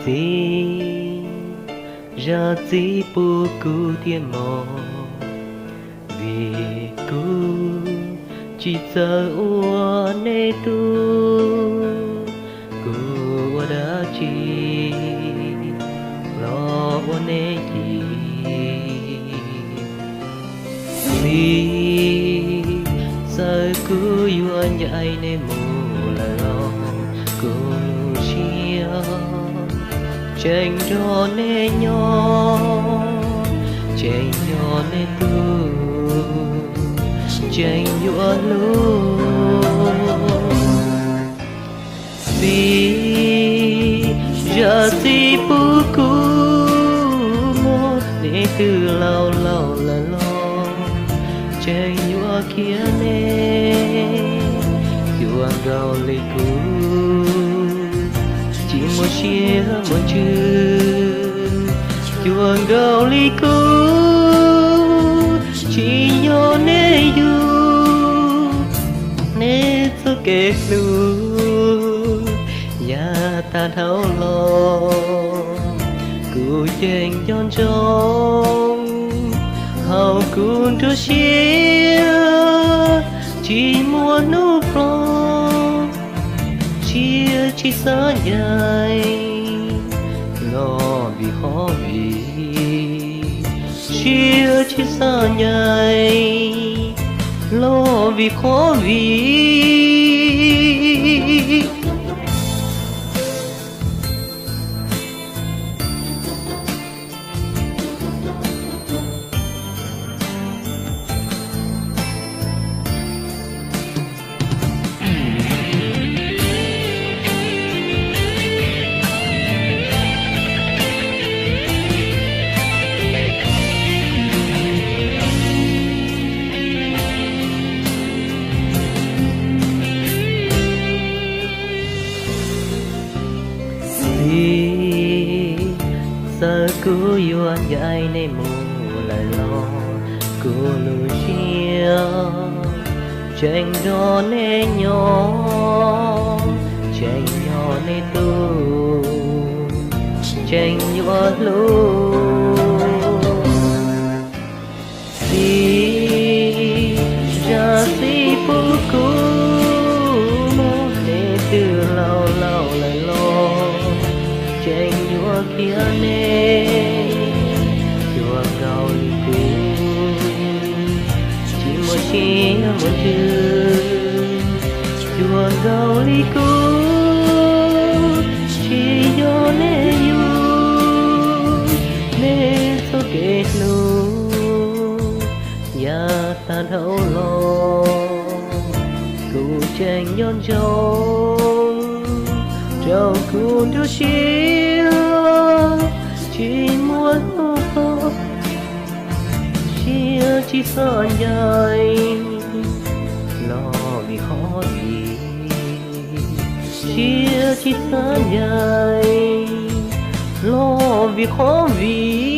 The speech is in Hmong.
Txiv, zam txim pub kuv thiab mog, vim kuv tsis txawj ua nej tug, kuv ua dab tsi los ua nej ci. Txiv, txawm kuv yuav ncaim nej mus lawm los kuv lub siab tseem nrog nej nyob, tseem yog nej tug, tseem yuav hlub. Txiv, zam txim pub kuv mog, nej twb laus laus lawm los tseem yuav khiav nej, cuag nkaus li kuv tsis muaj siab muaj ntsws, cuag nkaus li kuv tsis yog nej yug, nej txoj kev hlub yav tag dhau los. Kuv yeej nco ntsoov hauv kuv nruab siab, tsis muaj hnub ploj, siab tsis xav ncaim los vim qhov vim, siab tsis xav ncaim los vim qhov vim. Txiv, txawm kuv yuav ncaim nej mus lawm los kuv lub siab tseem nrog nej nyob, tseem yog nej tug, tseem yuav hlub. Txiv, zam txim pub kuv mog, nej twb laus laus lawm los tseem yuav khiav nej, cuag nkaus li kuv tsis muaj siab muaj ntsws, cuag nkaus li kuv tsis yog nej yug, nej txoj kev hlub yav tag dhau los. Kuv tseem nco ntsoov rau kuv nruab siab, tsis muaj hnub ploj, siab tsis xav ncaim los vim qhov vim, siab tsis xav ncaim los vim qhov vim.